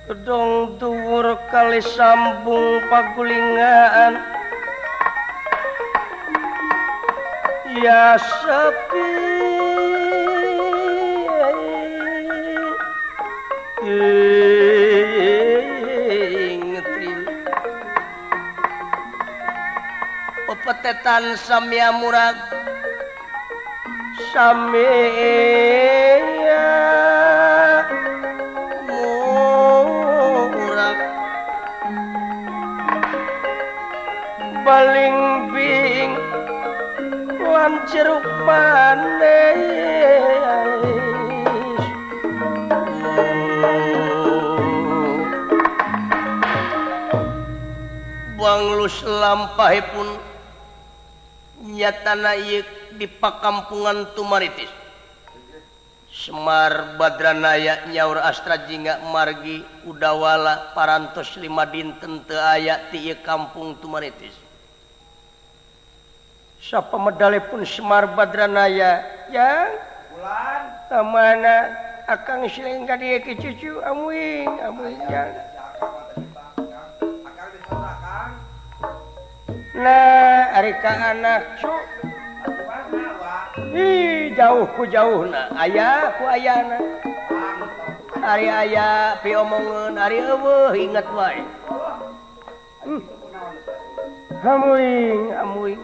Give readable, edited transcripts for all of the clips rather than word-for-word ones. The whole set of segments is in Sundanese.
Gedong dhuwur kali sambung pagulingan ya sepi pepetetan samya murag samya murag baling bing lan jeruk manis Banglus lampahipun nyatana ieu di pakampungan Tumaritis. Semar Badranaya nyaur Astra Jingga margi Udawala parantos 5 dinten teu aya ti ieu kampung Tumaritis. Sapa medalepun Semar Badranaya yang bulan mana akang sileng ka dieu ki cucu amuing amuing jang. Nah, ari ka anak cu. Ih, jauh ku jauhna, aya ku ayana. Ari aya piomongeun, ari eueuh inget wae. Amuing, amuing.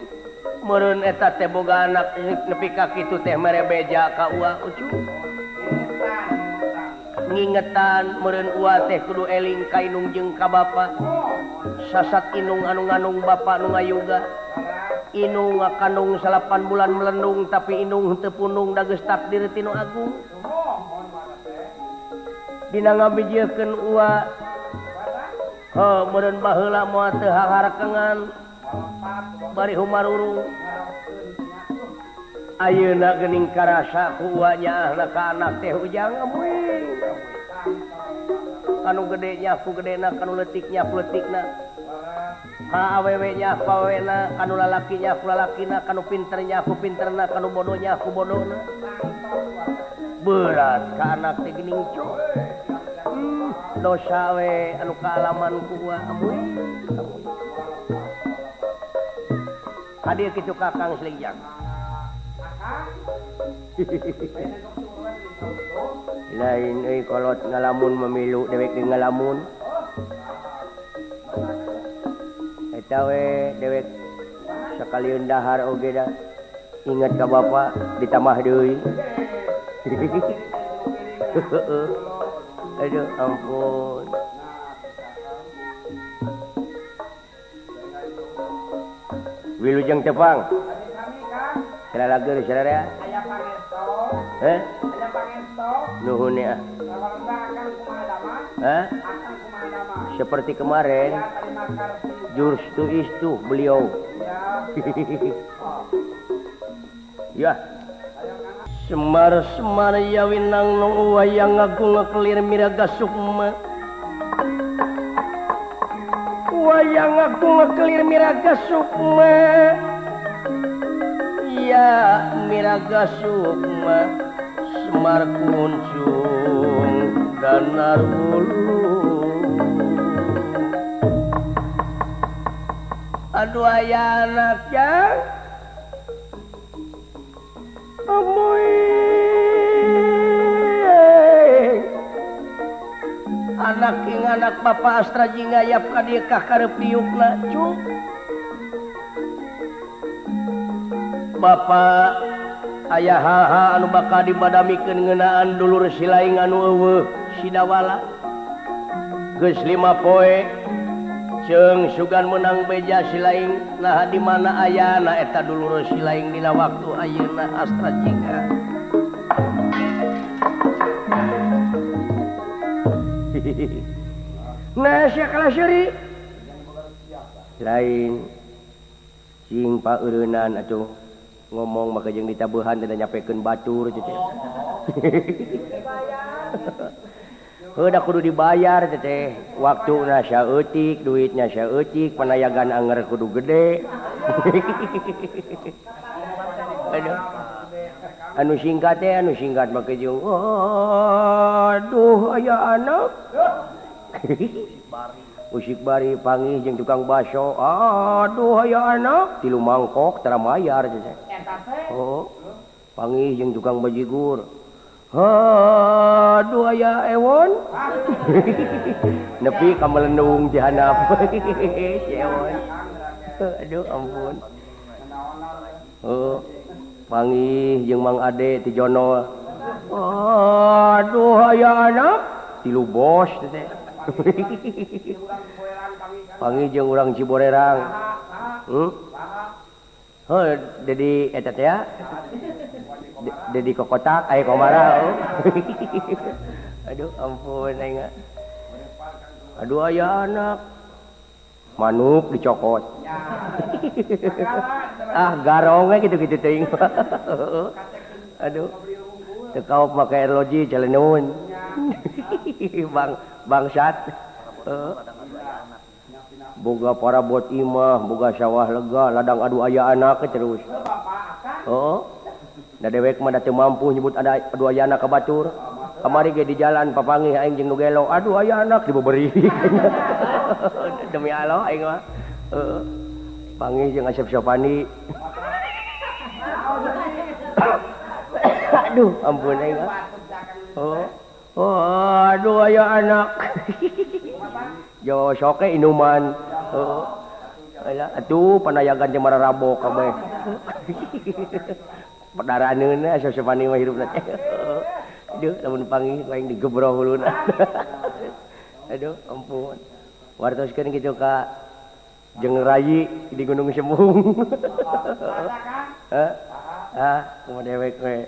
Meureun eta teh boga anak nepi ka kitu teh mere beja ka ua ucu. Ngingetan meureun ua teh kudu eling ka inung jeung ka bapa. Sasat inung anu nganung bapa nu ngayuga. Inung ngakandung 8 bulan melendung tapi inung henteu punung da geus takdir ti nu agung. Dina ngabijiekeun ua heuh meureun baheula moal teu haharkengan bari humarurung. Ayeuna geuning karasa ku ua nyaahna ka anak teh ujang amuing. Kanu gede nya ku gedena, kanu leutik nya ku leutikna. Ka awewe nya ku awewena, kanu lalaki nya ku lalakina, kanu pinter nya ku pinterna, kanu bodoh nya ku bodohna. Berat ka anak teh geuning cu. Dosa we anu kaalaman ku ua amuing. Hadir kitu Kakang Slingjang. Lain euy kolot ngalamun memilu dewek ge ngalamun. Eta we dewek sakalieun dahar oge da. Ingat ka bapa ditambah deui. Aduh ampun. Wilujeng tepang. Saralageur sararea. Aya pangesto. Heh? Aya pangesto. Nuhun ya. Hah? Seperti kemarin. Jurus tu istu beliau. Ya. Semar-semar ya winang nung wayang agung kelir miraga sukma. Wayang agung kelir miraga sukma. Ya miraga sukma Semar kuncung danar wulu. Aduh aya anak yang amuing. Anak ing anak Bapak Astra Jingga yap ka dieu kah kareup diukna cu. Bapak aya haha anu bakal dibadamikeun ngeunaan dulur silaing anu eueuh Sidawala. Geus 5 poe ceung sugan menang beja silaing naha di mana ayana eta dulur silaing dina waktu ayeuna Astra Jingga. Nah sia kalah seuri. Lain cing paeureunnan atuh ngomong maka jeung ditabuhan teh nyapekeun batur teh. Heuh da kudu dibayar teh. Waktuna saeutik, duitnya saeutik, panayagan anger kudu gede. Aduh. Anu singkat teh, anu singkat maka jeung aduh aya anak. Usik bari panggih jeung tukang baso. Aduh aya anak tilu mangkok tara mayar teh. Oh. Panggih jeung tukang bajigur. Aduh aya ewon. Nepi ka melendung di handap. Si ewon. Aduh ampun. Oh. Panggih jeung Mang Ade ti Jono. Aduh aya anak tilu bos teh. Panggih jeung urang Ciborerang. Heuh, Dedi eta teh ya. Dedi kokotak aya komara. Aduh ampun aing. Aduh aya anak. Manuk dicokot. Ah garong we kitu-kitu teuing. Aduh. Teu kaop make arloji caleunun. Bang bangsat. Boga parabot imah, boga sawah lega, ladang adu aya anak terus. Oh. Da dewek mah da teu mampu nyebut ada adu aya anak ka batur. Kamari ge di jalan papanggih aing jeung nu gelo, aduh aya anak dibeberi. Demi Allah aing mah. Heeh. Panggih jeung Asep Sopani. Aduh, ampun aing mah. Oh. Oh, aduh aya anak. Jo soke inuman. Heeh. Alah atuh panayagan teh mararabok kabeh. Padaraneun Asep Sopani mah hirupna teh. Aduh, lamun panggih aing digebroh huluna. Aduh, ampun. Wartoskeun kitu ka jeung rayi di Gunung Sembung. Heeh. Ah, kumaha dewek we.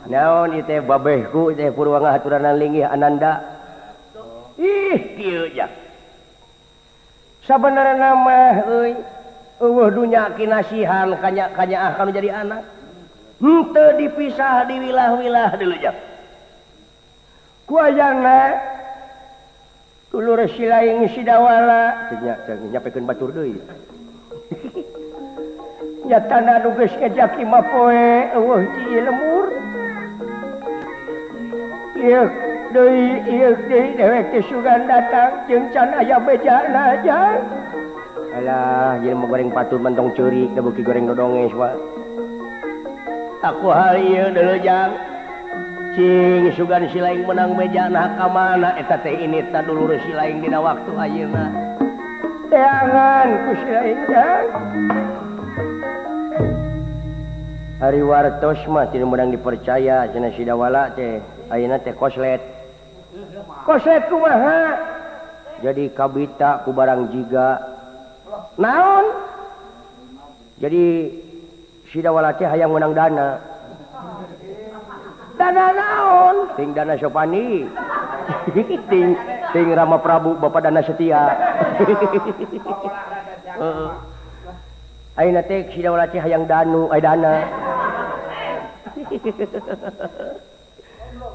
Naon ieu teh babehku teh purwa ngahaturanan linggih Ananda. Ih, kieu ja. Sabenerna mah euy, eueuh dunya kinasihan kanyaah kanu jadi anak. Henteu dipisah di wilah-wilah deuleu ja. Ku ajangna dulur silaing Sidawala teh nya nyapekeun batur deui. Nyatana nu geus ngejak lima poe eueuh ci lemur. Ieu deui dewek teh sugan datang jeung can aya bejana jang. Alah, jelema goreng patut mentong ceurik da beuki goreng dodonges mah. Aku hal ieu deuleu jang. Cing sugan silaing menang bejana ka mana eta teh ini ta dulur silaing dina waktu ayeuna. Teangan ku silaing jang. Ari wartos mah teu meunang dipercaya cenah Sidawala teh ayeuna teh koslet. Koslet kumaha? Jadi kabita ku barang jiga. Naon? Jadi Sidawala teh hayang meunang dana. Dana naon? Ting dana Sopani. Ting ting Rama Prabu Bapak Dana Setia. Heeh. Ayeuna teh Sidawala teh hayang danu, ay dana.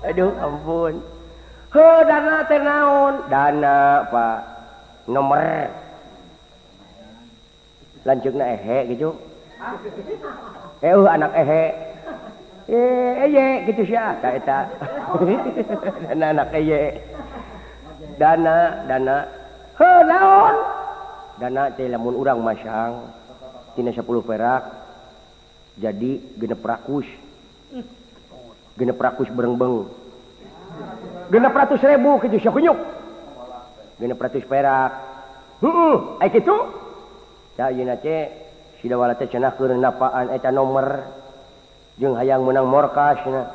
Aduh ampun. Heuh dana teh naon? Dana Pak nomor. Lanceukna ehe gitu. Anak ehe. Eye gitu sia ta eta. Dana anak eye. Dana dana. Heuh naon? Dana teh lamun urang masang tina 10 perak jadi 600. 600 berengbeng. 600.000 kitu sia kunyuk. 600 perak. Heeh, ai kitu. Da ayeuna teh Sidawala teh cenah keur napaan eta nomor jeung hayang meunang morkas cenah.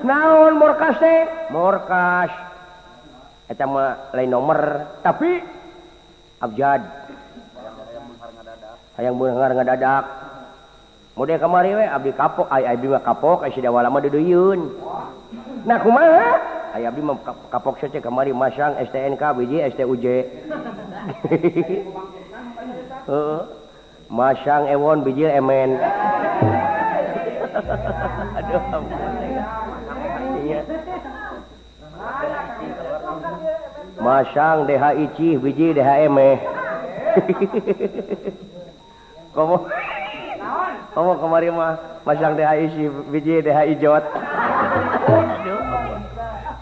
Naon morkas teh? Morkas. Eta mah lain nomor, tapi abjad. Hayang beunghar ngadadak. Mode kamari we abdi kapok, ai abdi mah kapok, ai Sidawala mah deudeuyeun. Nah kumaha? Ai abdi mah kapok saja kamari masang STNK biji STUJ. Heeh. Masang ewon bijil emen. Aduh ampun. Iya. Masang DHIC biji DHM. Komo Komo kemari mah masang DHIC biji DHI jot. Aduh.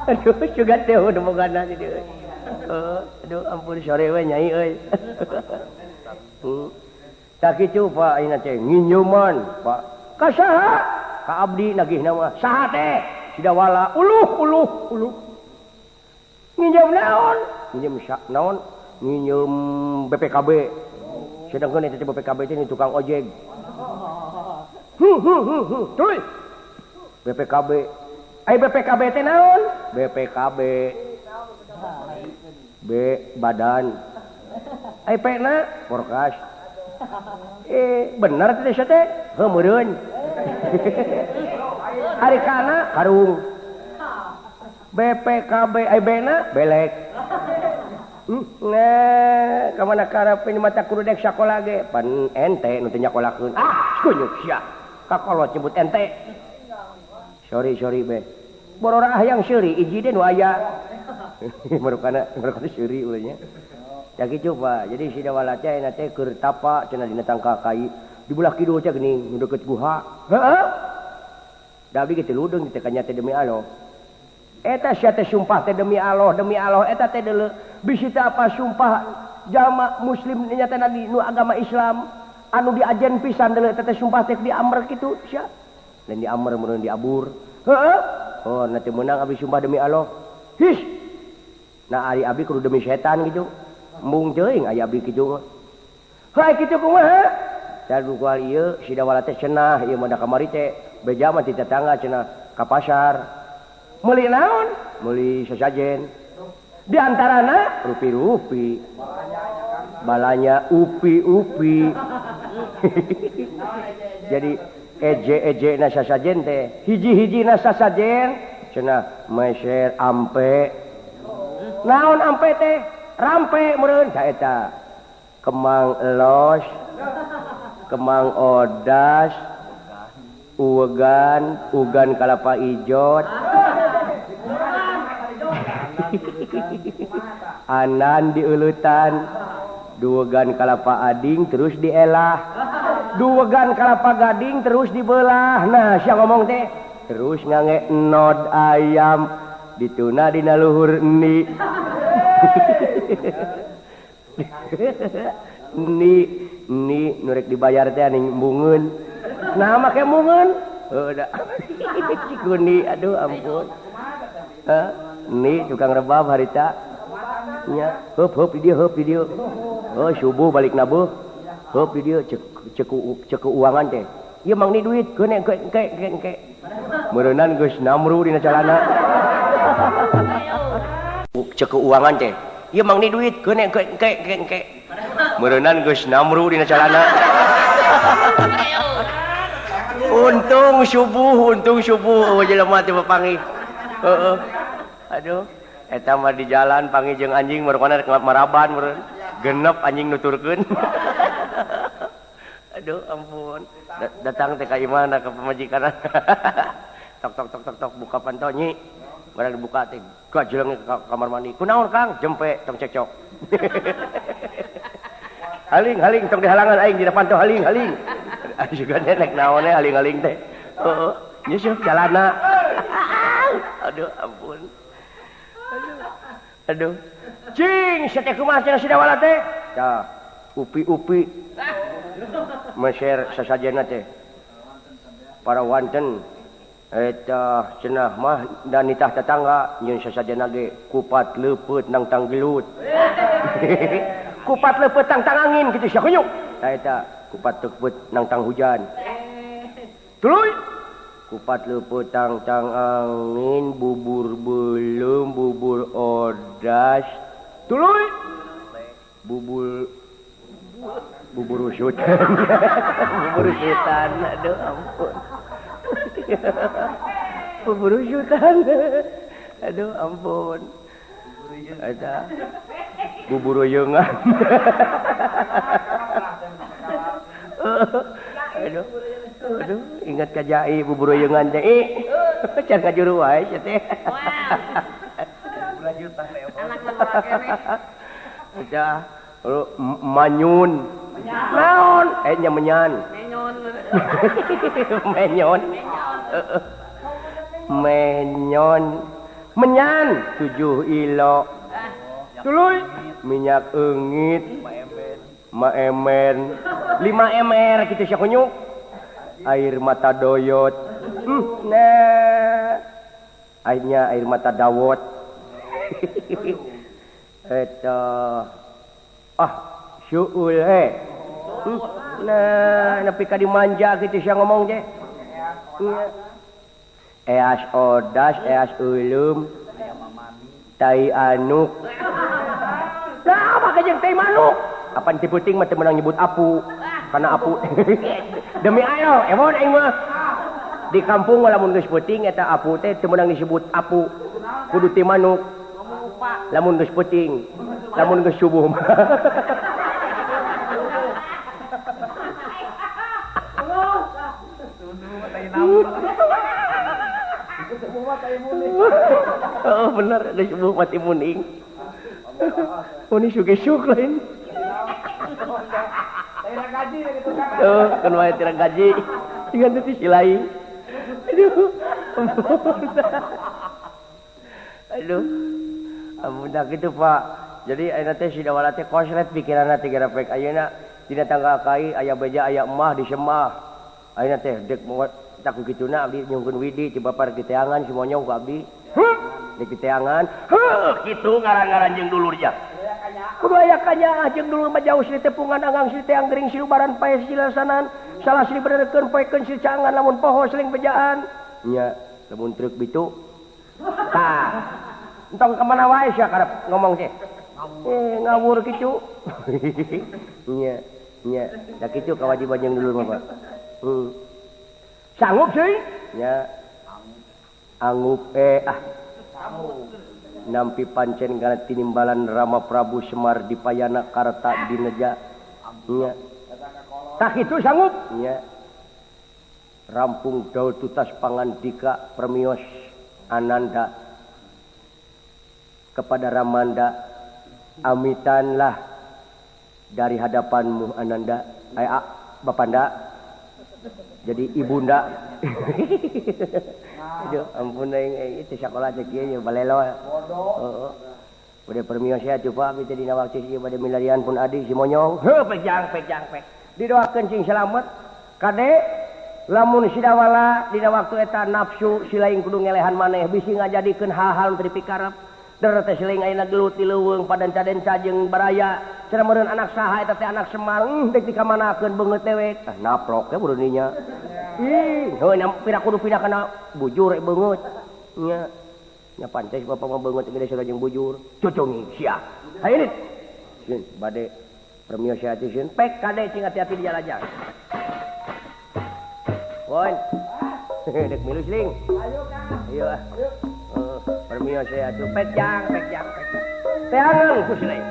Aduh sugan teh nu bogana di dieu. Aduh ampun sore we nyai euy. Tah kitu Pak ayeuna teh nginjeuman Pak. Ka saha? Ka abdi nagihna mah. Saha teh? Sidawala uluh uluh uluh. Nginjem naon? Nginjem naon? Nginjem BPKB. Sedangkan eta teh BPKB teh tukang ojek. Tuluy. BPKB. Ai BPKB teh naon? BPKB. B badan. Ai P na porkas. Bener teh sia teh? Heuh meureun. Ari kana karung. BPKB ai B na belek. Nah, ka mana karep ini mata kudu dek sakola ge. Pan ente nu teu nyakolakeun. Ah, kunyuk sia. Kakolot nyebut ente. Sorry sorry be. Borora hayang seuri hiji deui nu aya. Marukana marukana seuri ulahnya. Ya kitu Pak. Jadi Sidawala teh ayeuna teh keur tapa cenah dina tangkal kai. Di belah kidul teh geuning nu deukeut guha. Heeh. Da abdi ge teu ludeung teh kanya teh demi Allah. Eta sia teh sumpah teh demi Allah eta teh deuleu. Bisi teh apa sumpah jalma muslim nya teh nu agama Islam anu diajen pisan deuleu eta teh sumpah teh diamr kitu sia. Lain diamr mun diabur. Heeh. Oh, na teu meunang abdi sumpah demi Allah. His. Nah ari abdi kudu demi setan gitu. Embung teuing aya abdi kitu mah. Heuh kitu kumaha? Tadu kual ieu Sidawala teh cenah ieu mah da kamari teh beja mah ti tetangga cenah ka pasar. Meuli naon? Meuli sasajen. Di antarana rupi-rupi. Balanya upi-upi. Jadi eje-eje na sasajen teh hiji-hiji na sasajen cenah meser ampe. Naon ampe teh? Rampe meureun ka eta. Kemang elos, kemang odas, uwegan, ugan kalapa ijot. Anan diulutan, duwegan kalapa ading terus dielah, duwegan kalapa gading terus dibelah. Nah, sia ngomong teh terus ngange nod ayam dituna dina luhur ni. Ni ni nu rek dibayar teh aning embungeun. Nah make embungeun? Heuh da. Cikuni aduh ampun. Heh, ni tukang rebab harita. Nya, heup heup di dieu, heup di dieu. Oh, subuh balik nabuh. Heup di dieu cek cek cek keuangan teh. Ieu mang ni duit keun engke engke engke engke. Meureunnan geus namru dina calana. Cek keuangan teh. Ieu mang ni duit keun engke engke engke engke. Meureunnan geus namru dina calana. Untung subuh jelema teh papanggih. Heeh. Aduh, eta mah di jalan panggih jeung anjing marukana rek maraban meureun. Genep anjing nuturkeun. Aduh ampun. Datang teh ka imahna ka pamajikanna. Tok tok tok tok tok buka panto nyi. Barang dibuka teh gajleng ke kamar mandi. Kunaon Kang? Jempe tong cekcok. Haling haling tong dihalangan aing dina panto haling haling. Juga rek naon haling-haling teh. Heeh, nyusup jalana. Aduh ampun. Aduh. Aduh. Cing, sia teh kumaha cenah Sidawala teh? Tah, upi-upi. Meser sasajena teh. Para wanten eta cenah mah dan nitah tetangga nyeun sasajena ge kupat leupeut nang tanggelut. Kupat leupeut tang tangangin kitu sia kunyuk. Tah eta kupat leupeut nang tang hujan. Tuluy kupat leupeut tang tang angin bubur belum bubur odas. Tuluy bubur bubur usutan. Bubur usutan aduh ampun. Bubur usutan. Aduh ampun. Eta bubur reyeungan. Aduh. Aduh, ingat ka jai bubur reyeungan teh. Ih, can ngajuru wae sia teh. Eta manyun. Naon? Nya menyan. Menyon. Menyon. Menyon. Menyan 7 ilo. Tuluy minyak eungit maemen 5 mr kitu sia kunyuk. Air mata doyot. Nah. Airnya air mata dawot. Eta ah syuul he. Nah, nepi ka dimanja kitu sia ngomong teh. Eas odas, eas ulum, tai anuk. Lah apa jeung tai manuk? Apan ti peuting mah teu meunang nyebut apu. Karena apu. Demi ayo, emon aing mah. Di kampung lamun geus peuting eta apu teh teu meunang disebut apu. Kudu ti manuk. Lamun geus peuting, lamun geus subuh mah. Oh bener, geus subuh mati muning. Muni sugesuk lain. Oh, kan wae tira gaji. Tinggal teh si lain. Aduh. Aduh. Amun dah kitu Pak. Jadi ayeuna teh si Dawala teh koslet pikiranna teh garapek ayeuna dina tanggal kai aya beja aya emah di semah. Ayeuna teh dek tak kituna abdi nyungkeun widi ti bapar diteangan si monyong ku abdi. Heuh, dek diteangan. Heuh, kitu ngaran-ngaran jeung dulur ja. Kudu aya kanyaah jeung dulur mah jauh si tepungan anggang si teang gering silubaran pae silasanan. Salah si benerkeun poekeun si cangan lamun poho seling bejaan. Nya, lamun truk bitu. Tah. Entong ka mana wae sia karep ngomong teh. Ngawur kitu. Nya, nya, da kitu kawajiban jeung dulur mah, Pak. Sanggup sih? Nya. Anggup ah. Nampi pancen kana tinimbalan Rama Prabu Semar Dipayana Karta Dineja. Nya. Tah kitu sanggup? Nya. Rampung daul tutas pangandika permios Ananda kepada Ramanda, amitanlah dari hadapanmu Ananda, Bapanda. Jadi ibunda. Aduh, ampun aing itu sekolah teh kieu balelo. Heeh. Bade permios ya coba abdi teh dina waktu ieu bade milarian pun adi si monyong. Heuh pejang pejang pek. Didoakeun cing selamat. Kade lamun si Dawala dina waktu eta nafsu si lain kudu ngelehan maneh bisi ngajadikeun hal-hal teu dipikarep. Der teh si lain ayeuna gelut di leuweung padanca-denca jeung baraya. Cenah meureun anak saha eta teh anak Semar. Dek dikamanakeun beungeut dewek. Ah naplok we meureun dinya. Ih, heuh pira kudu pindah kana bujur beungeut. Nya. Nya pantes bapak mah beungeut gede sareng jeung bujur. Cucungi sia. Hayu nit. Sieun bade permios hati sieun pek kade cing hati-hati di jalan. Won. Dek milu sling. Ayo Kang. Ayo ah. Permios ya atuh pejang pejang pejang. Teangan ku si lain.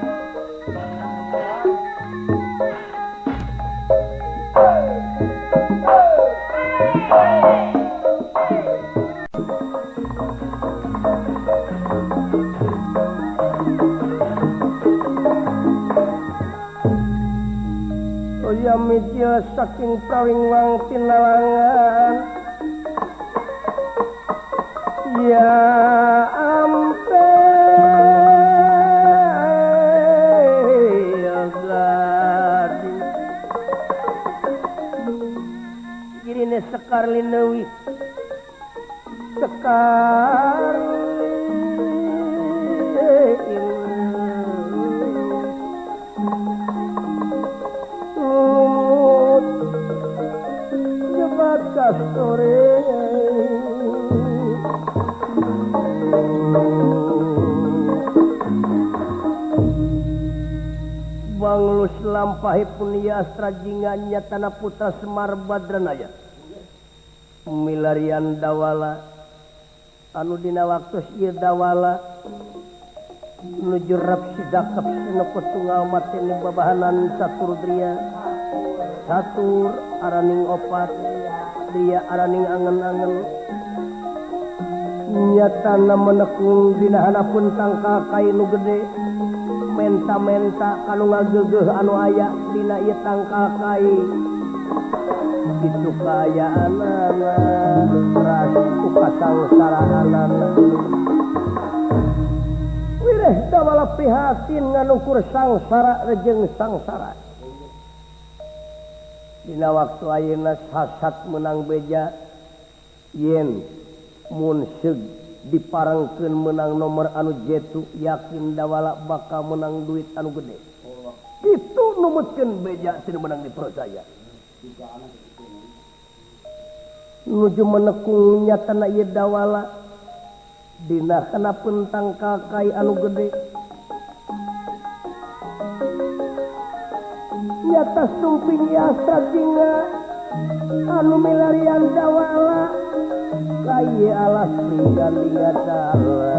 Oya midya saking prawingwang tinalangan ya ampe ya gadi girine sekar linewi sekar lumut jebat kastore. Banglus lampahipun yastra jinganya tanah putra Semar Badranaya milarian Dawala anu dina waktu ieu Dawala nuju rap sidakep sinoko tunggal mateni babahanan catur dria catur araning opat dria araning angen-angen nyatana menekung dina hanapun tangkal kai nu gede menta-menta kanu ngagegeuh anu aya dina ieu tangkal kai kitu kaayaanana ras ku kasangsaraanana. Dawala prihatin nganukur sangsara rejeng sangsara. Dina waktu ayeuna sasat menang beja yen mun seug diparengkeun menang nomor anu jetu yakin Dawala bakal menang duit anu gede. Kitu numutkeun beja teu menang dipercaya. Nuju menekung nyatana ieu Dawala dina kana pentang kakai anu gede. Nyata sumping astra jingga anu milarian Dawala kaye alas pinggan lingatala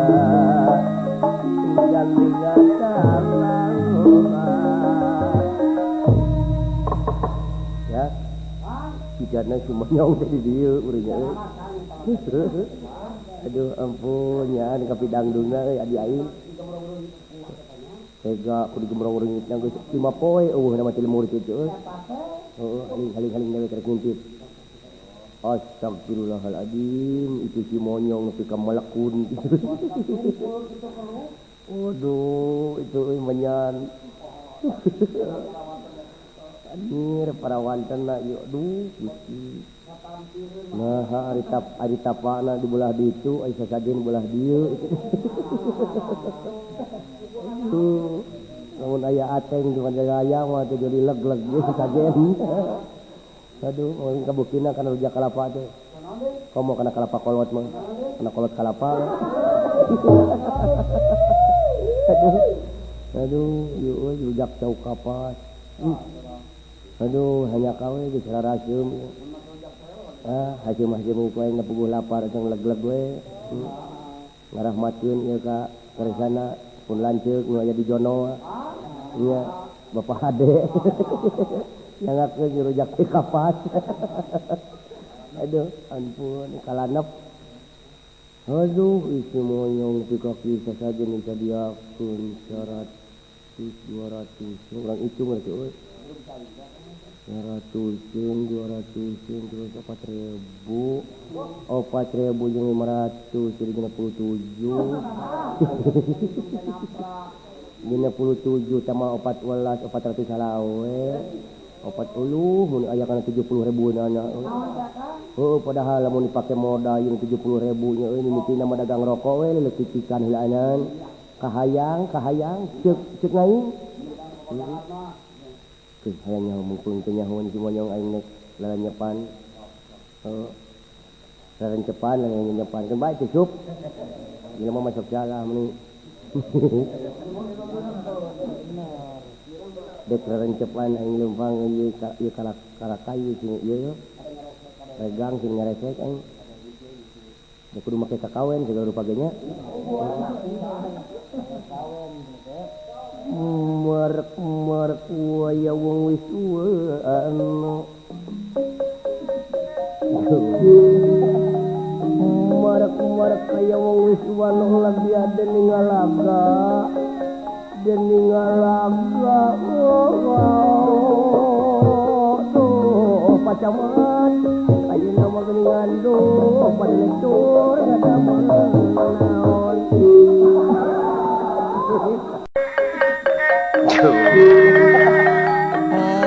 pinggan lingatala. Ya jigana sumanyong teh di dieu urangnya. Aduh ampun nya kapidangdungna euy adi aing. Tega kudu gemrong reungitna geus 5 poe eueuh na mah teh murid itu euy. Heueuh haling-haling dewe karek ngintip. Astagfirullahaladzim, itu si monyong nepi ka malekun. Waduh, itu euy menyan. Anjir parawantenna ieu aduh Gusti. Nah, ari tapana di belah ditu, ari sasajen belah dieu. Tuh, lamun aya ateng di Majalaya mah teh jadi leg-leg ge sasajen. Aduh, mun kabuktina kana rujak kalapa teh. Komo kana kalapa kolot mah. Kana kolot kalapa. Aduh. Aduh, ieu euy rujak cau kapas. Aduh, hanya kawe geus raraseum. Ah, haseum-haseum ku aing puguh lapar jeung leg-leg we. Ngarahmatkeun ieu ka kersana pun lanceuk nu aya di Jono. Nya, Bapak Hade. Nyangakeun rujak teh kapas. Aduh, ampun kalanep. Aduh, isi monyong ti kaki sasajen bisa diakeun 100 200 urang hitung rek euy. 100 jeung 200 jeung terus 4.000 4.000 jeung 500 jadi 67. 67 tambah 14 400 salawe. 40 mun aya kana 70.000 nanya. Heuh padahal lamun dipake modal jeung 70.000 nya euy mimitina mah dagang rokok we leutik-leutik heulaanan. Kahayang kahayang ceuk ceuk aing. Teu hayang nyaho mungkung teu nyahoan si monyong aing nek lalanyepan. Heuh. Lalancepan lalanyepan keun bae cucup. Jelema masuk salah meni. Dek lalancepan aing leumpang ieu ieu kalakayu sing ieu regang sing nyaresek aing. Da kudu make kakawen segala rupa ge nya. Merek-merek waya wong wis anu. Merek-merek kaya wong wis wano lagi ada ningalaga. Deningalaga oh tuh pacaman ayeuna mah geuningan duh pada lecur ngadameun naon.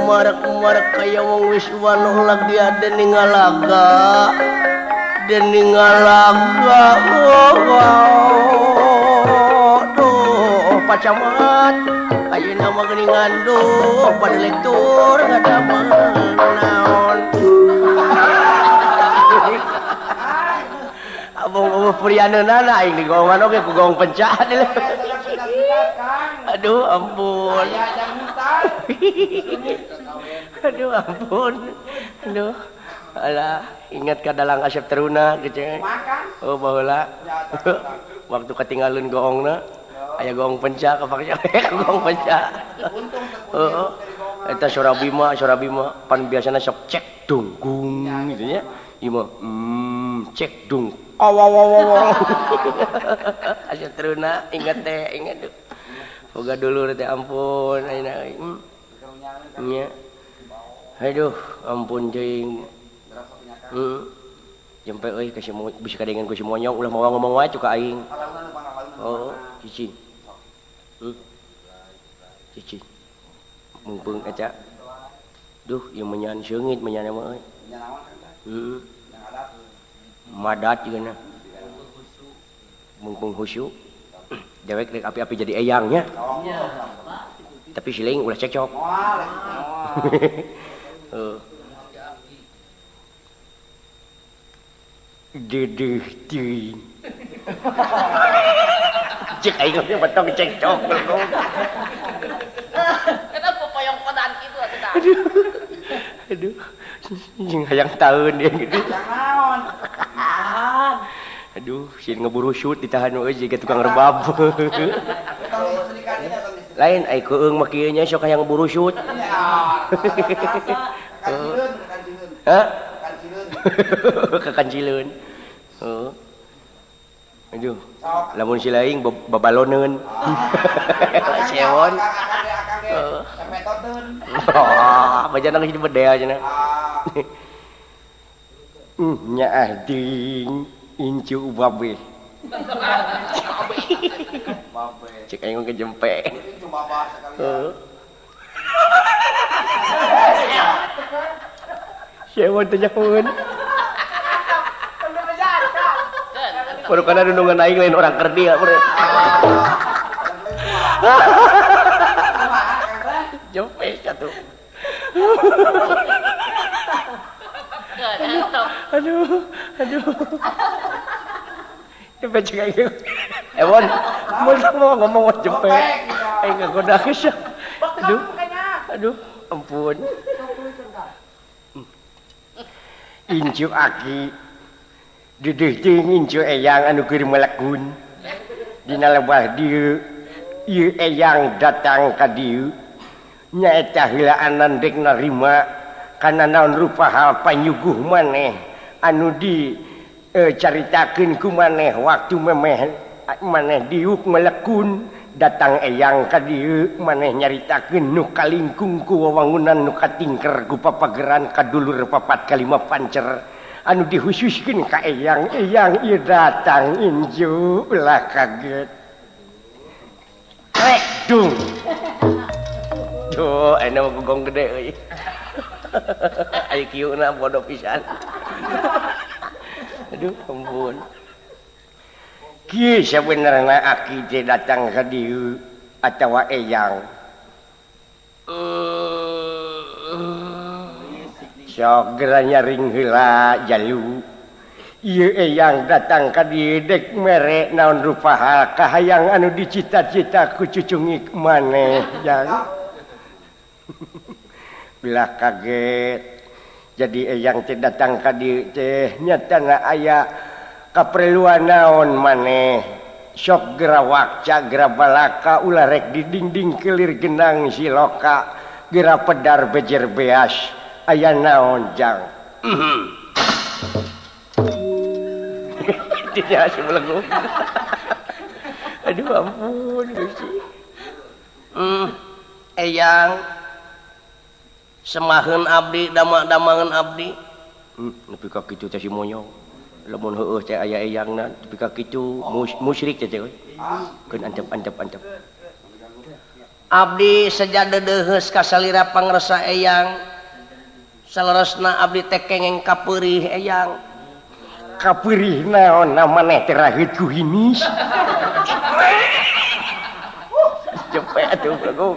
Merek-merek kaya wong wis wano lagi ada ningalaga deningalaga oh duh pacaman ayeuna mah geuningan duh pada lecur ngadameun naon. Abong eueuh purianeunana aing digongan oge ku gong pencah. Aduh ampun. Aduh ampun. Aduh. Alah, ingat ka dalang Asep Teruna gitu. Oh baheula. Waktu ketinggalan goongna aya goong pencah kapaksa goong pencah. Heeh. Eta suara Bima pan biasana sok cek dunggung gitu nya. Ieu mah cek dung. Awawawaw. Asep Teruna ingat teh, ingat duh. Boga dulur teh ampun ayeuna euy. Nya. Aduh, ampun teuing. Jempe euy ka si bisi kadengeun ku si monyong ulah mawa ngomong wae ka aing. Oh, cicing. Cicing. Mumpung aca. Duh, ieu menyan seungit menyan mah euy. Heeh. Madat juga na. Mumpung khusyuk. Dewek rek api-api jadi eyangnya. Tapi siling ulah cekcok. Heeh. Dedeh teuing. Cek aing mah batong cekcok. Eta popoyong kodan kitu atuh tah. Aduh. Aduh. Jeung hayang taeun dia gitu. Naon? Aduh, sieun ngeburusut ditahan euy jiga tukang rebab. Lain ai keung mah kieu nya sok hayang ngeburusut. Hah? Kakancileun. Heeh. Aduh. Lamun si laing babaloneun. Sewon. Heeh. Oh, bajana geus dibedel cenah. Nyaah ding incu babe. Cek aing ngejempe. Heeh. Sewon teh nyahoeun. Baru kana nunungan aing lain orang kerdia bro. Jempe satu. Aduh, aduh. Jempe cek aing. Ewon, mun mau ngomong jempe. Aing ngagoda geus. Aduh. Aduh, ampun. Incu aki didih teuing incu eyang anu keur melekun dina lebah dieu ieu eyang datang ka dieu nyaeta heulaanan dek narima kana naon rupa hal panyuguh maneh anu di caritakeun ku maneh waktu memeh maneh diuk melekun datang eyang ka dieu maneh nyaritakeun nu kalingkung ku wewangunan nu katingker ku papageran ka dulur papat kalima pancer anu dihususkeun ka eyang eyang ieu datang inju ulah kaget rek dung duh aya mah gong gede euy aya kieu na bodoh pisan aduh ampun kieu sabenerna aki teh datang ka dieu atawa eyang sok geura nyaring heula jalu ieu eyang datang ka dieu dek mere naon rupa hal kahayang anu dicita-cita ku cucungik maneh jang belah kaget jadi eyang teh datang ka dieu teh nyatana aya kaperluan naon maneh sok geura wakca geura balaka ulah rek di dinding kelir genang siloka geura pedar bejer beas aya naon jang tidak sebelum aduh ampun Gusti eyang semaheun abdi damak-damangan abdi nepi ka kitu teh si monyong lamun heueuh teh aya eyangna nepi ka kitu musyrik teh euy keun antep-antep abdi seja deudeuheus ka salira pangresa eyang saleresna abdi teh kengeng kapeurih eyang kapeurih naon maneh teh raheut ku hinis cepet atuh bego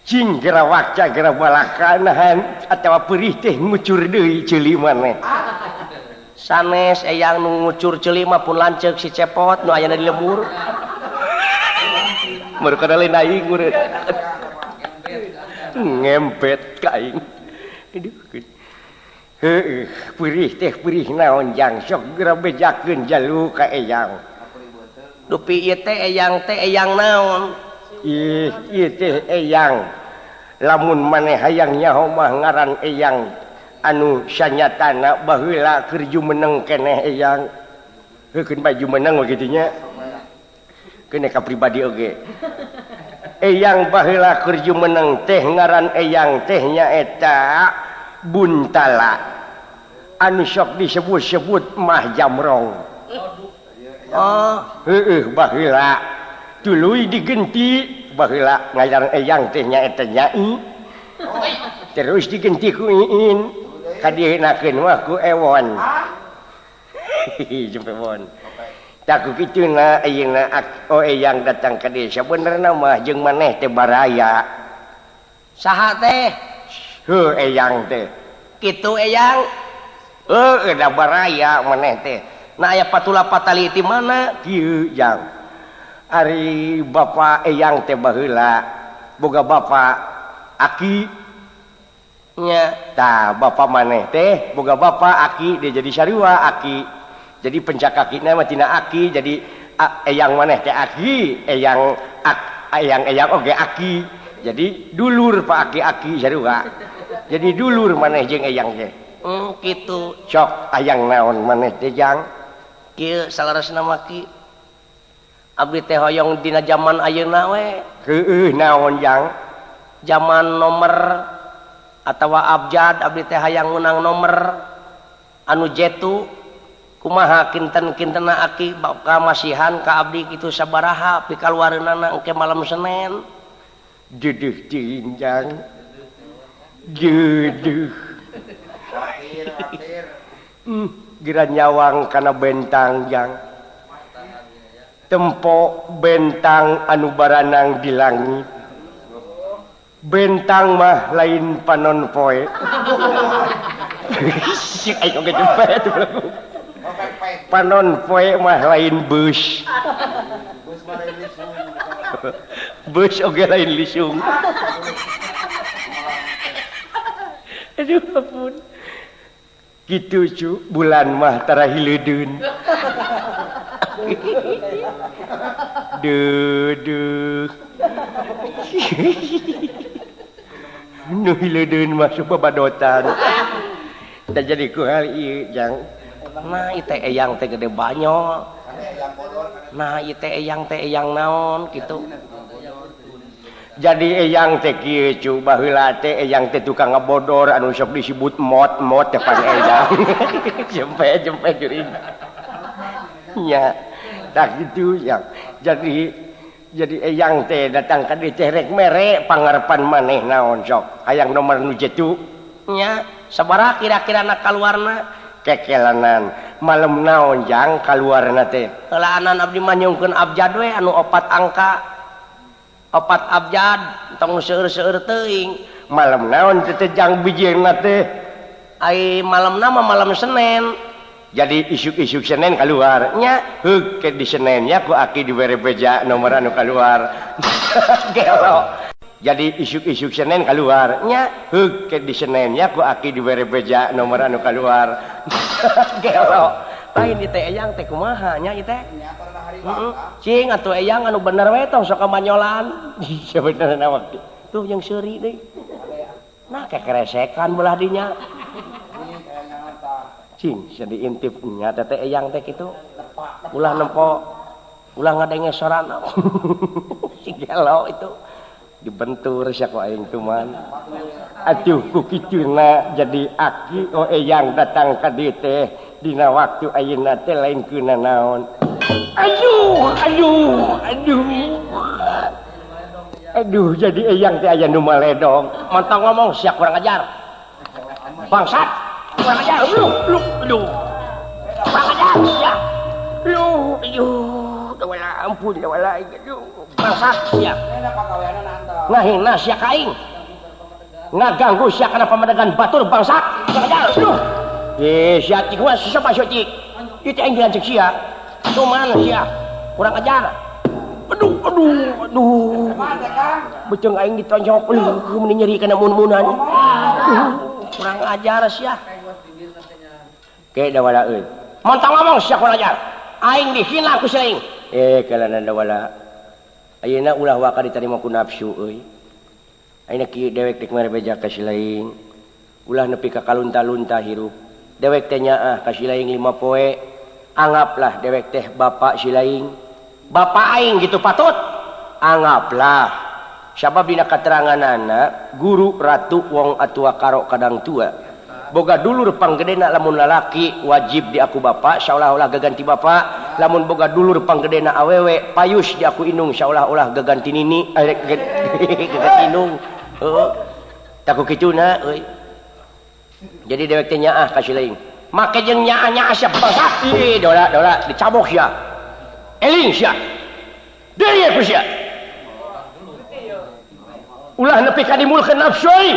cing geura wakca geura balaka nahan atawa peurih teh ngucur deui ceuli maneh sanes eyang nu ngucur ceuli mah pun lanceuk si cepot nu ayana di lembur baru kana lain aing meureun ngempet ka aing aduh heueuh peurih teh peurih naon jang sok geura bejakeun jalu ka eyang dupi ieu teh eyang naon ih ieu teh eyang lamun maneh hayang nyaho mah ngaran eyang anu sanyatana baheula keur jumeneng keneh eyang heukeun bae jumeneng mah kitu nya keun ka pribadi oge eyang baheula keur jumeneng teh ngaran eyang teh nyaeta Buntala anu sok disebut-sebut Mah Jamrong. Oh, heueuh baheula Tuluy digenti baheula ngaran eyang teh nyaeta Nyai. Terus digenti ku Iin kadienakeun mah ku Ewon. Jempe Ewon. Tak ku kituna ayeuna oh eyang datang ka desa benerna mah jeung maneh teh baraya. Saha teh? Heuh eyang teh. Kitu eyang. Heuh da baraya maneh teh. Nah aya patula patali ti mana? Kieu jang. Ari bapa eyang teh baheula boga bapa aki nya. Tah bapa maneh teh boga bapa aki dia jadi sarua aki. Jadi pencakakina mah tina aki jadi eyang maneh teh aki, eyang eyang eyang oge aki. Jadi dulur pak aki-aki sarua. Jadi dulur maneh jeung eyang teh. Kitu. Sok ayang naon maneh teh jang? Kieu saleresna mah ki. Abdi teh hoyong dina jaman ayeuna we. Heueuh naon jang? Jaman nomor atawa abjad abdi teh hayang meunang nomor anu jetu. Kumaha kinten-kintena aki kamasihan ka abdi kitu sabaraha pikaluareunana engke malam Senin. Deudeuh teuing jang. Deudeuh. Gira nyawang kana bentang jang. Tempo bentang anu baranang di langit. Bentang mah lain panon poe. Aing oge jempet. Panon poe mah lain bus. Bus oge lain lisung. Aduh ampun. Kitu cu bulan mah tara hileudun. Deudeuh. Nu hileudun mah subabadotan. Tah jadi ku hal ieu jang. Nah ieu teh eyang teh gede banyol. Nah ieu teh eyang naon kitu. Jadi eyang teh kieu cu baheula teh eyang teh tukang ngabodor anu sok disebut mot-mot teh pan eyang. Jempe-jempe geuring. Nya tah kitu yang. Jadi eyang teh datang ka dieu teh rek mere pangarepan maneh naon sok. Hayang nomor nu jetu. Nya sabaraha kira-kirana kaluarna? Kekelanan malam naon jang kaluarna teh. Heulaanan abdi mah nyungkeun abjad we anu 4 angka. 4 abjad tong seueur-seueur teuing. Malam naon teh jang bijieuna teh? Ai malamna mah malam Senin. Jadi isuk-isuk Senin kaluar nya. Heug ke di Senin nya ku aki dibere beja nomor anu kaluar. Gelo. Jadi isuk-isuk Senin kaluar nya. Heug ke di Senin nya ku aki dibere beja nomor anu kaluar. Gelo. Lain di teh eyang teh kumaha nya ieu teh? Heeh. Cing atuh eyang anu bener we tong sok kamanyolan. Sebenarna waktu tuh jeung seuri deui. Nah kekeresekan belah dinya. Cing jadi intip nya teh eyang teh kitu. Ulah nempo, ulah ngadenge sorana. Si gelo itu dibentur sia ku aing tuman. Atuh ku kituna jadi aki oh eyang datang ka dieu teh dina waktu ayeuna teh lain keuna naon. Aduh, aduh, aduh. Aduh jadi eyang teh aya nu maledong. Montong ngomong sia kurang ajar. Bangsat. Kurang ajar lu, lu, lu. Kurang ajar sia. Lu, aduh, dawala ampun dawala aduh. Bangsat sia. Ngahina sia ka aing. Ngaganggu sia kana pamadegan batur bangsat. Kurang ajar lu. Eh sia cik mah siapa sia cik? Ieu teh aing dilancik sia. Cuman sia kurang ajar. Aduh, aduh, aduh. Beuteung aing ditonjok leuh meuni nyeri kana mun-munan. Kurang ajar sia. Ke dawala euy. Montong ngomong sia kurang ajar. Aing dihina ku si aing. Eh kalanan dawala. Ayeuna ulah waka ditarima ku nafsu euy. Ayeuna kieu dewek teh mere beja ka si laing. Ulah nepi ka kalunta-lunta hirup. Dewek teh nyaah ka si laing 5 poe. Anggaplah dewek teh bapak si laing. Bapak aing gitu patut. Anggaplah sabab dina kateranganana guru ratu wong atua karo kadang tua. Boga dulur panggedena lamun lalaki wajib diaku bapak seolah-olah gaganti bapak, Lamun boga dulur panggedena awewe payus di aku indung seolah-olah gaganti nini, gaganti indung. Heeh. Tak ku kituna euy. Jadi dewek teh nyaah ka si laing. Make jeung nyaah-nyaah sia bangsat. Ih, dola dola dicabok sia. Eling sia. Deui ku sia. Ulah nepi ka dimulkeun nafsu euy.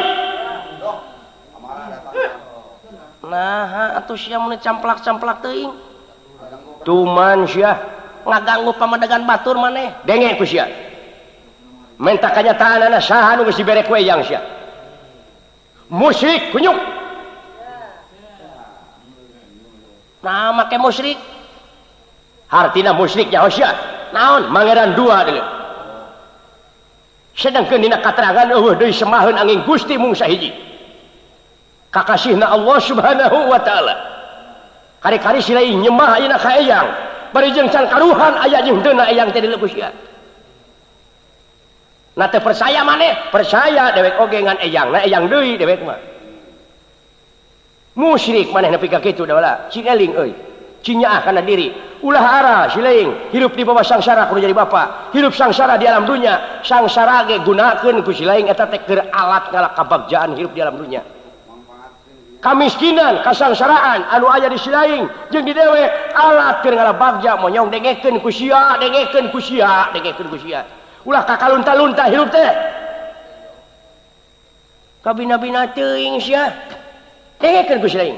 Nah, atuh sia mun camplak-camplak teuing. Tuman sia ngaganggu pamadegan batur maneh. Denge ku sia. Menta kanyataanana saha nu geus dibere ku eyang sia. Musyrik kunyuk. Nah, make musyrik. Hartina musyrik nyaho sia. Naon? Mangeran dua deuleu. Sedangkeun dina katerangan eueuh deui semaheun angin Gusti mung sahiji. Kakasihna Allah Subhanahu wa taala. Kari-kari si lain nyembah ayeuna ka eyang. Bari jeung can karuhan aya jeung deuna eyang teh dileuh ku sia. Nah teu percaya maneh, percaya dewek oge ngan eyang, na eyang deui dewek mah. Musyrik maneh nepi ka kitu da cing eling euy. Cing nyaah kana diri. Ulah ara si lain hirup di bawah sangsara kudu jadi bapa. Hirup sangsara di alam dunya, sangsara ge gunakeun ku si lain eta teh keur alat ngalak kabagjaan hirup di alam dunya. Kamiskinan, kasangsaraan anu aya di si lain jeung di dewek alat keur ngalabagja monyong dengekeun ku sia, dengekeun ku sia, dengekeun ku sia. Ulah kakalunta-lunta hirup teh. Kabina-bina teuing sia. Dengekeun ku si lain.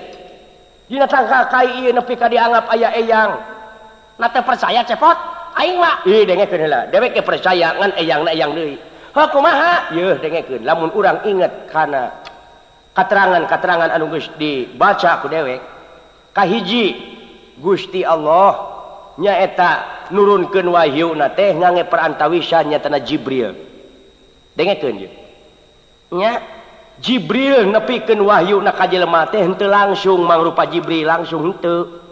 Dina tangka kai ieu nepi ka dianggap aya eyang. Na teu percaya cepot, aing mah. Ih dengekeun heula. Dewek ge percaya ngan eyangna eyang deui. Heuh kumaha? Yeuh dengekeun. Lamun urang inget kana katerangan-katerangan anu geus dibaca ku dewek. Kahiji Gusti Allah nyaeta nurunkeun wahyuna teh ngange perantawisan nyatana Jibril. Dengekeun ieu. Nya Jibril nepikeun wahyuna ka jelema teh henteu langsung mangrupa Jibril langsung henteu.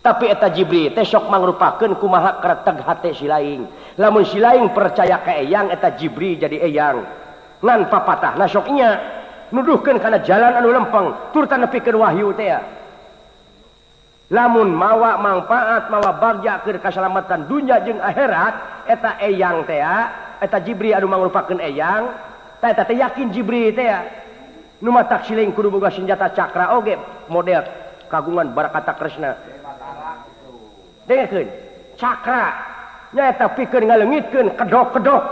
Tapi eta Jibril teh sok mangrupakeun kumaha kreteg hate si laing. Lamun si laing percaya ka eyang eta Jibril jadi eyang. Ngan papatahna sok nya nuduhkeun kana jalan anu lempeng turta nepikeun wahyu teh. Lamun mawa mangfaat mawa bagja keur kasalamatan dunya jeung akhirat eta eyang teh eta Jibril anu mangrupakeun eyang tah eta teh yakin Jibril teh nu matak siling kudu boga senjata cakra oge model kagungan Barakata Kresna. Dengekeun cakra nyaeta pikeun ngaleungitkeun kedok-kedok.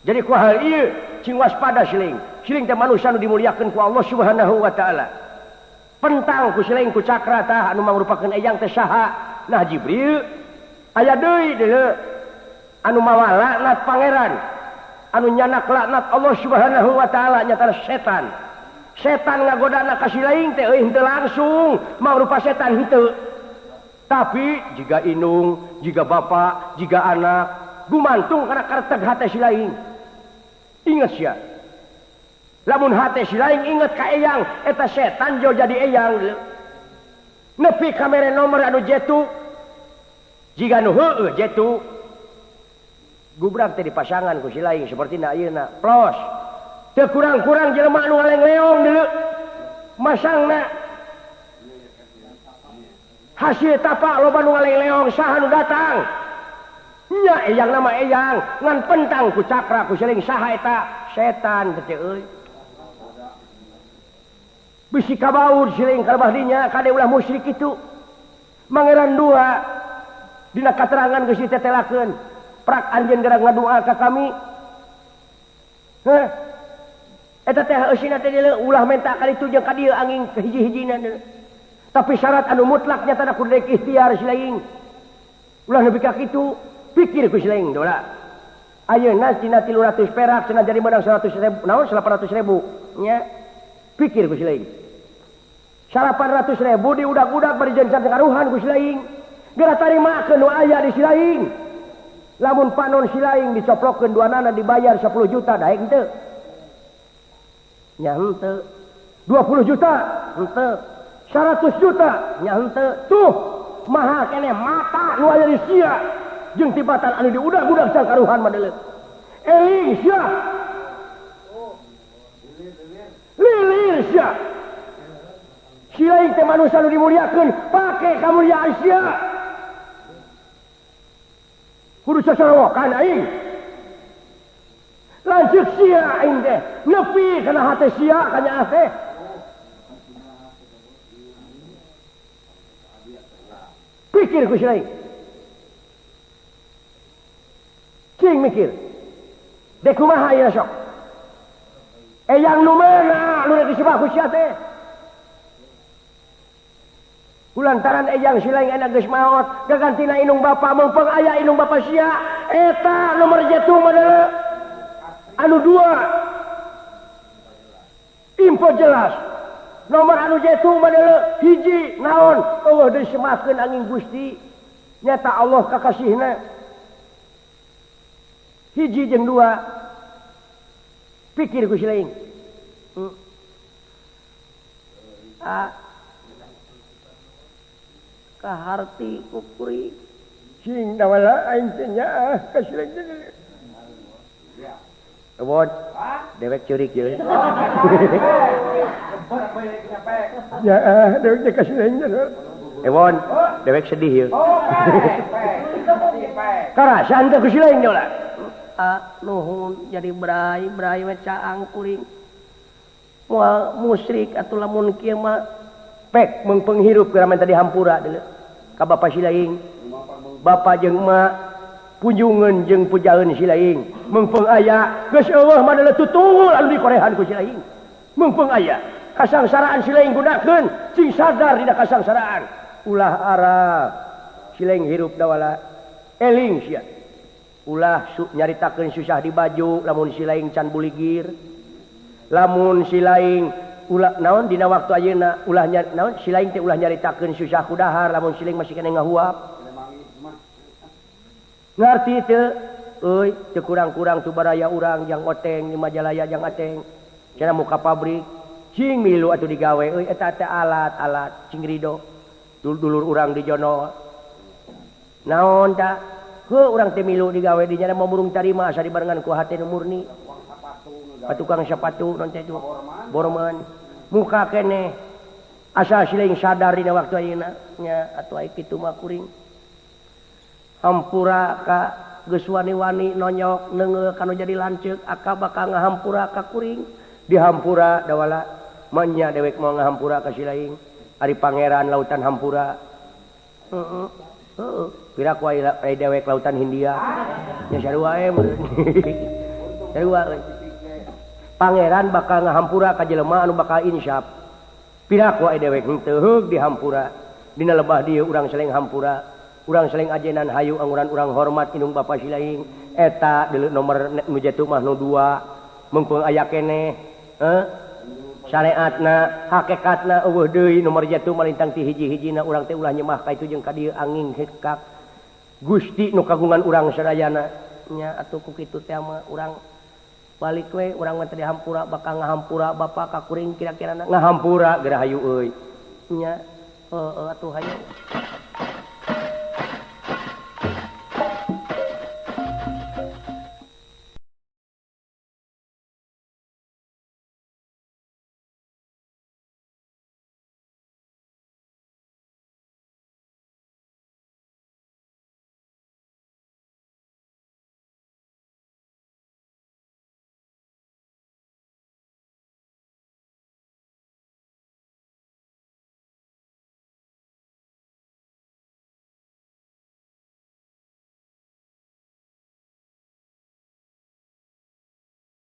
Jadi ku hal ieu cing waspada siling. Siling teh manusia nu dimuliakeun ku Allah Subhanahu wa taala. Pentang ku siling ku cakra tah anu mangrupakeun eyang teh saha? Nah Jibril aya deui deuleu anu mawa laknat pangeran, anu nyanak laknat Allah Subhanahu wa taala nyatana setan. Setan ngagodana ka si laing teh euy henteu langsung mangrupa setan henteu. Tapi jiga indung, jiga bapak, jiga anak gumantung kana kareteg hate si laing. Ingat sia. Lamun hate si laing inget ka eyang, eta setan jauh jadi eyang. Nepi kamere nomor anu jetu. Jiga nu heueuh jetu. Gubrak teh dipasangan ku si laing sapertina ayeuna. Plos. Teu kurang-kurang jelema anu ngaleng-leong deuleu. Masangna hasil tapak loba nu ngaleng-leong saha nu datang. Nya eyang nama eyang ngan pentang ku cakra ku siling saha eta setan teh euy. Bisi kabaur siling kalebah dinya kade ulah musyrik kitu. Mangeran dua dina katerangan geus ditetelakeun. Prak anjeun geura ngadua ka kami. Heh. Eta teh eusina teh deuleu ulah menta ka ditu jeung ka dieu angin hiji-hijina deuleu. Tapi syarat anu mutlak nyatana kudu rek ikhtiar si laing. Ulah nepi ka kitu, pikir ku si laing dola. Ayeuna tina 300 perak cenah jadi menang 100.000, naon 800.000 nya. Pikir ku si laing. 800.000 diudag-udag bari jeung can karuhan ku si laing. Geura tarimakeun nu aya di si laing. Lamun panon si laing dicoplokeun duanana dibayar 10 juta daek henteu. Nya henteu. 20 juta henteu. 100 juta nya henteu. Tuh mahal keneh mata nu aya di sia jeung tibatan anu diudag-udag can karuhan mah deuleu. Eling sia. Lilir sia. Si lain teh manusia nu dimuliakeun pake kamuliaan sia. Kudu sasarawokan aing. Lanceuk sia aing teh nepi kana hate sia kanyaah teh. Pikir ku si laing. Cing mikir. Dek kumaha ieu sok? Eyang nu mana nu rek disebah ku sia teh? Kulantaran eyang si laing enak geus maot, gagantina indung bapa meungpeung aya indung bapa sia, eta nomor jetu mah anu dua. Info jelas. Nomor anu jetu mah hiji naon eueuh deui semakeun angin Gusti. Nyata Allah kakasihna. Hiji jeung dua. Pikir ku si laing. Kaharti kukuri sing dawala aing teh nyaah ka si laing teh. Ebon, dewek ceurik jeung. Nyaah dewek teh ka si laing teh. Ebon, dewek sedih yeuh. Karasaan teh ku si laing lah. Nuhun jadi bray-bray we caang kuring. Moal musyrik atuh lamun kieu mah pek meungpeung hirup geura tadi hampura deuleu ka bapa si laing. Bapa jeung emak punjungeun jeung pujaeun si laing. Meungpeung aya geus eueuh mah deuleu tutungul anu dikorehan ku si laing. Meungpeung aya kasangsaraan si laing gunakeun cing sadar dina kasangsaraan. Ulah arah si laing hirup dawala eling sia. Ulah nyaritakeun susah di baju lamun si laing can buligir. Lamun si laing ulah naon dina waktu ayeuna ulah naon si laing teh ulah nyaritakeun susah ku dahar lamun si laing masih keneh ngahuap. Ngarti teu euy teu kurang-kurang tu baraya urang jang oteng di Majalaya jang ateng. Cenah muka pabrik cing milu atuh digawe euy eta teh alat-alat cing rido. Dulur urang di jono. Naon ta? Heuh urang teh milu digawe di nya mau burung tarima asa dibarengan ku hate nu murni. Tukang sepatu non teh borman muka keneh asa siling sadar dina waktu ayeuna nya atuh ai kitu mah kuring hampura ka geus wani-wani nonyok neungeul kanu jadi lanceuk aka bakal ngahampura ka kuring dihampura dawala manya dewek moal ngahampura ka si laing ari pangeran lautan hampura heeh heeh pira ku ai dewek lautan Hindia nya sarua we sarua pangeran bakal ngahampura ka jelema anu bakal insyaf. Piraku ai dewek henteu heug dihampura. Dina lebah dieu urang seleng hampura, urang seleng ajenan hayu anguran urang hormat indung bapa si laing. Eta deuleu nomor nu jatuh mah nu 2. Meungpeung aya keneh, heuh? Syariatna, hakikatna eueuh deui nomor jatuh malintang ti hiji-hijina urang teh ulah nyemah ka itu jeung ka dieu angin hekak. Gusti nu kagungan urang sadayana. Nya atuh ku kitu teh mah urang balik we urang mah teh hampura bakal ngahampura bapa ka kuring kira-kira ngahampura geura hayu euy nya heueuh atuh hayu.